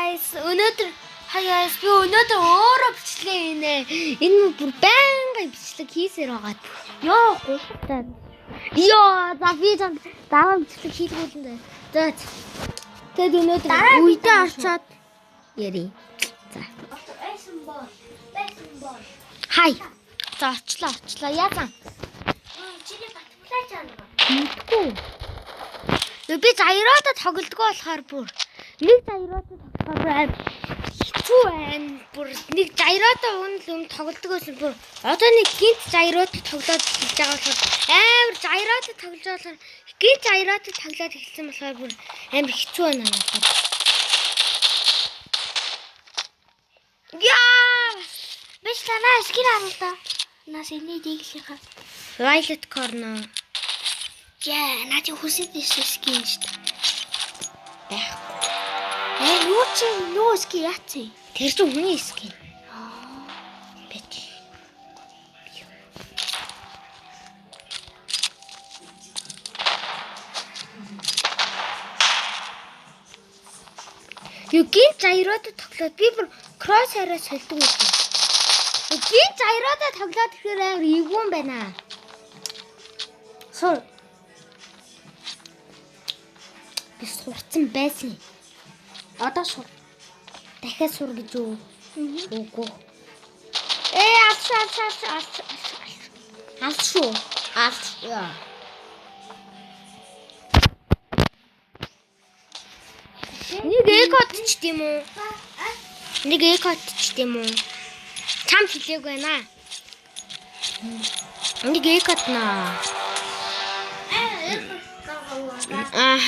Guys, өнөөдөр hi guys, би өнөөдөр өөрөө бичлэг хийнэ. Энэ бүр байнга бичлэг хийсээр байгаа. Йоо, гултаа. Йоо, за би зам дараа бичлэг хийлгүүлэн дээ. За. Тэгэд өнөөдөр Дараа би үедээ дараа орчоод яри. За. Байсан бол. Байсан бол. Хай. За очлоо, очлоо. Яасан? Чиний батглаа чаана. Мэдгүй. Юу би заяроодо тоглодгоо болохоор бүр нэг заяроодо тоглохоор бүр аим хэцүү байна. Бүр нэг заяроодо уун л юм тоглодог байсан бүр одоо нэг гинт заяроодо тоглоод эхэлж байгаа болохоор амар заяроодо тоглож байгаа болохоор гинт заяроодо тоглоод эхэлсэн болохоор бүр амар хэцүү байна надад. Яа! Биш танаа skin харуултаа. Нас эний диглийнхаа. Violet Corner Яа, наа чи хүсэж ирсэн skin шүү дээ. байхгүй. Э, юу чи юу skin яатсан? Тэр чинь хүний skin. Бич. Юу гинт заяроодо тоглоод би бүр кросс хараа сольдог байсан. Юу гинт заяроодо тоглоод ихээр амар эвгүй юм байна. Сур. Би сурцсан байсан. Одоо сур. Дахиад сур гэж юу? Үгүй. Э алш алш алш алш алш алш шүү. Алш. Яа. Нэг эко отч тийм үү? Нэг эко отч тийм үү? Чам хэлээгүй байна. Нэг эко отноо. Аа.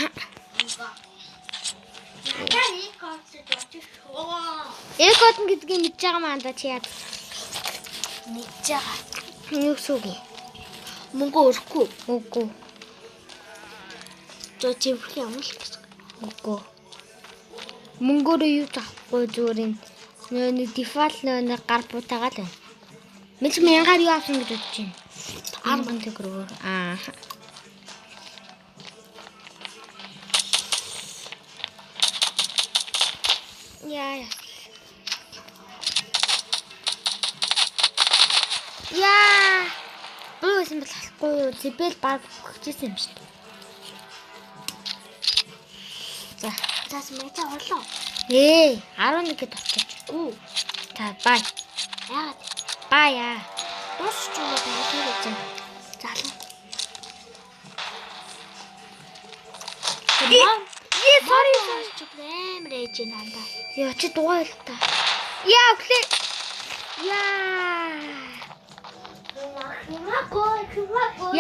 Эко отно гэдгийг мэдж байгаа маа да чи яа. Мэдж байгаа. Юу гэсэн үг юм? Мөнгө өрөхгүй. Үгүй. Зөө чивэх юм л гэсэн. Үгүй. Мөнгөөрөө юу ч авахгүй зүгээр юм. Нөө нэг дефолт нөө нэг гар бутаагаа л байна. Мэдч мянгаар юу авсан гэж бодож байна. 10 төгрөгөөр. Аа. Яа. Яа. Буу байсан бол болохгүй юу? Зэбэл баг өгчээсэн юм шүү дээ. За. Заас мэдээ орлоо. Ээ, 11 гэд болчих. Гүү. За, бай. Яагаад? Бай яа. Дуусч юм уу даа гэж. Залуу. Ээ, sorry. Чи амар ээж надаа. Яа, чи дугаа л та. Яа, өглөө. Яа.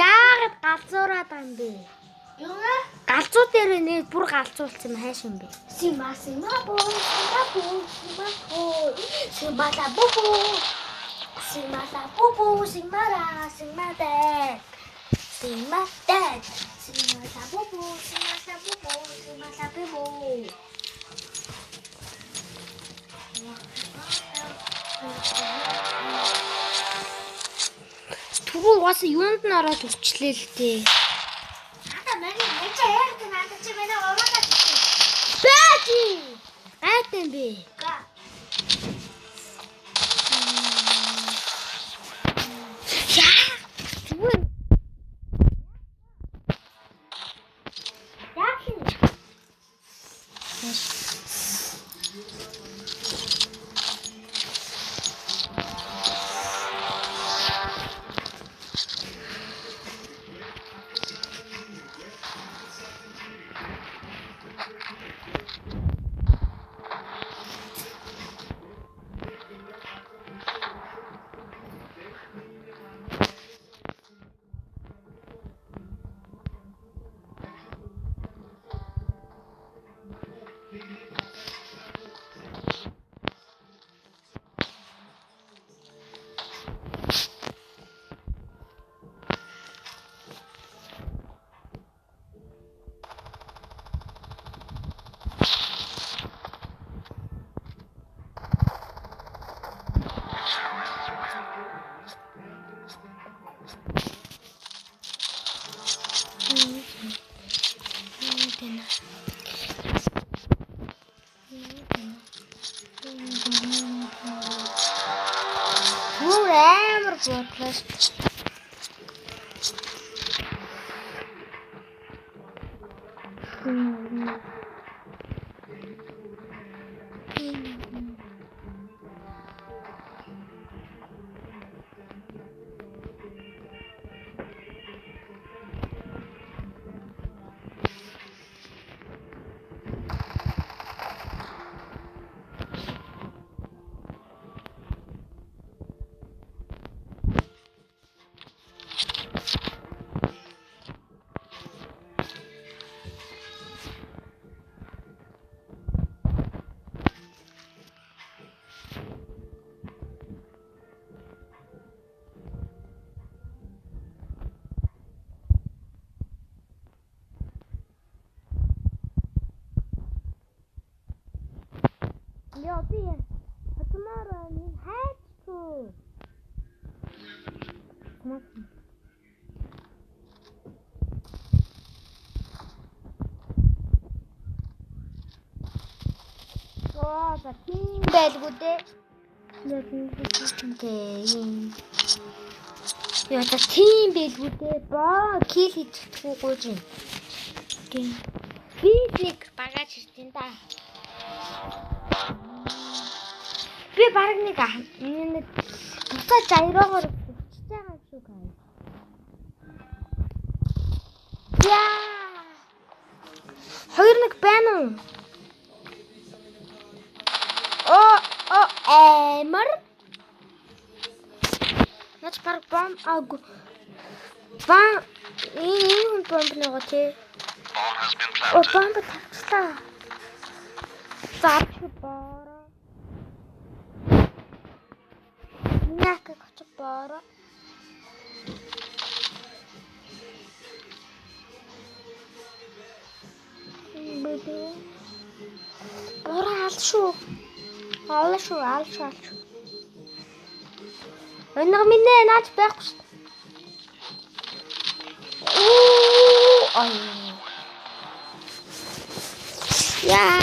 Яагаад галзуураад байгаа юм бэ? Юуна? Галзуу дээр нэ бүр галзуулсан юм хайш юм бэ? Сима сима бо сима бо сима бо сима ла бо бо сима ла бо бо сима ла сима дэ сима дэ сима ла бо бо сима ла бо бо сима ла бо бо. Түрүү угаасаа юунд нь ороод өвчлээ л дээ. Ата миний мэчэ яг надад чи манай уруугаад ирсэн. Бэжи. Гайтай юм бэ. Га. Яа. Зүгээр Яг юм. Бүр амар бодлоо шүү. Яа би хатмаар байна хайчгүй. Аа за тийм байлгүй дээ. Яа тийм. Яа за тийм байлгүй дээ. Боо кил хийж чадахгүй гооч юм. Би нэг багаж ирсэн да. Би бараг нэг буцаа жайрогоор буцаж байгаа юм шиг байна. Яа! 2-1 байна уу? О амар. Нач бараг бомб аагүй. Бам энэ хүн бомб нөгөө тий. О бомб тавьчлаа. Зарч бороо. Нак гоч бороо. Бороо ал шүү. Ал шүү, ал шүү, ал шүү. Өнөг минь ээ наач байхгүй шүү. Оо ай. Яа.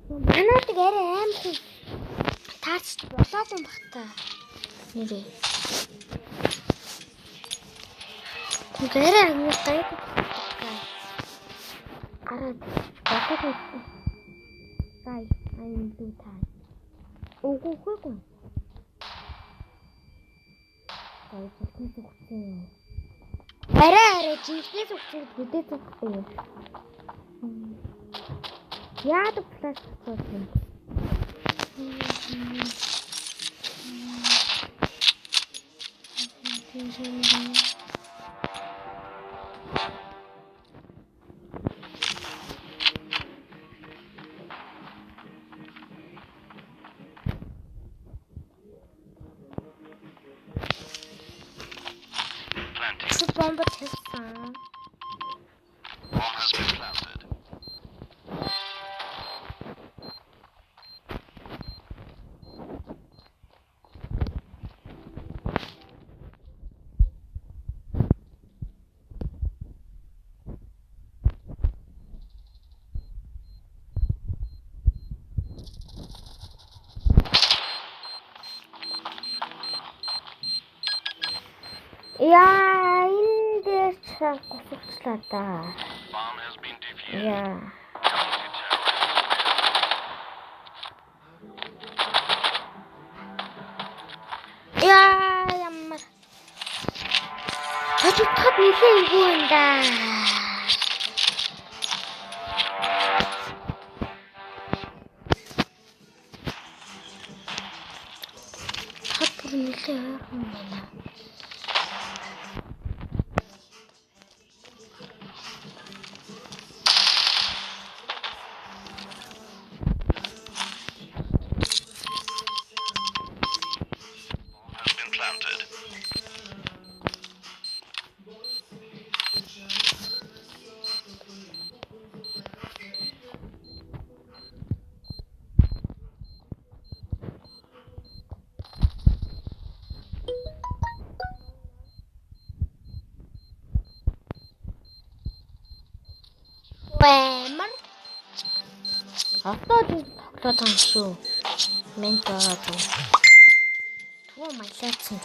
Манайд арай аимхан таарч болоогүй юм бах та. Нэрээ. Тэг арай амар гайгүй. Гараад болоогүй. Гай, I'm blue tie. Үгүй үгүй. Гай, зүрхнээс үхсэн. Арай арай жинхнээс үхсэн мэдээ зүгтэй. Яадаг флаш болсон. Бомба тавьсан. Яа, энэ дээр ч гусагчлаа да. Яа. Яа, ямар. Хожигдоход нэлээ эвгүй юм да. Хот бүр нэлээ ойрхон байна. Амар. Одоо л тоглоод байгаа юм шүү. Мент ороод. Түн малаацсан.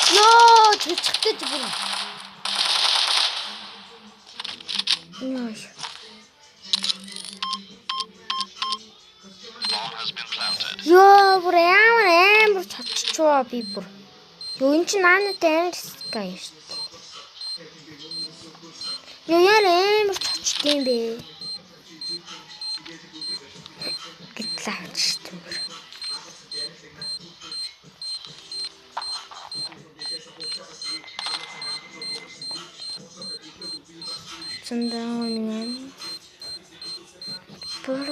Йоо, чичих гэж бүр. Йоо. Йоо, бүр ямар амар чоччоо би бүр. Йоо, эн чинь наантай амар скай юм шүү дээ. Йоо, яар амар чочд юм бэ? Гэтэл авч шүү дээ. Цэндэн бүр.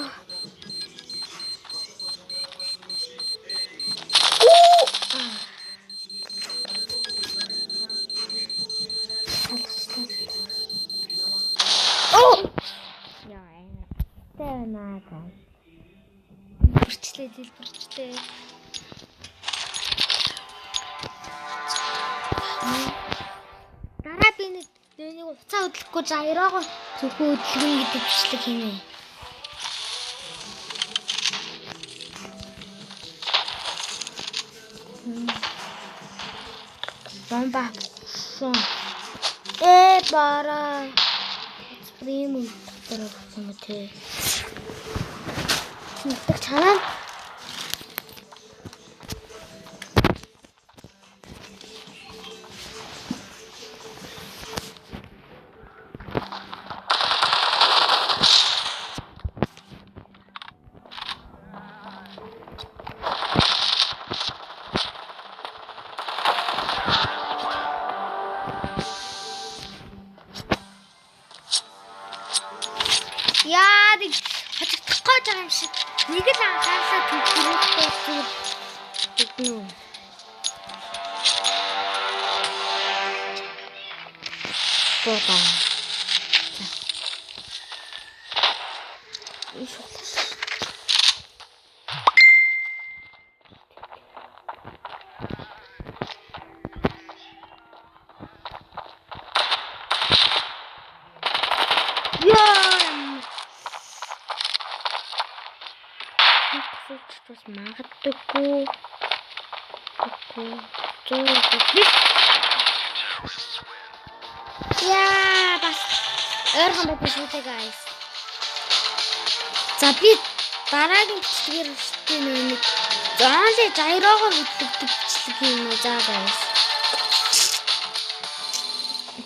Оо! Яа, тэнаа. Бүрчлээ, дэлбэрчлээ. Дараа би нэг уцаа хөдлөхгүй заяраага зөвхөн хөдөлгөн гэдэг бичлэг хийнэ. Бомба. Э бара. Сприм дотор болсон юм те. Нэгдэг чанаа. Яа, нэг хожигдох гэж байгаа юм шиг. Нэг л анхаарлаа төвлөрүүлэхгүй зүгээр тэгнэ. Боо. Яа. Бас магадгүй. Яа, бас ойрхон байдаг шүү дээ, guys. За би дараагийн бичлэгээр өстэй нэг зоонлын жайроогоор хөдлөгдөг бичлэг хийнэ. За guys.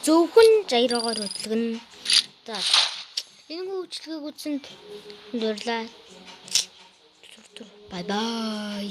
Зөвхөн жайроогоор хөдлөгнө. За. Энэ бичлэгийг үзсэнд баярлалаа. Bye bye.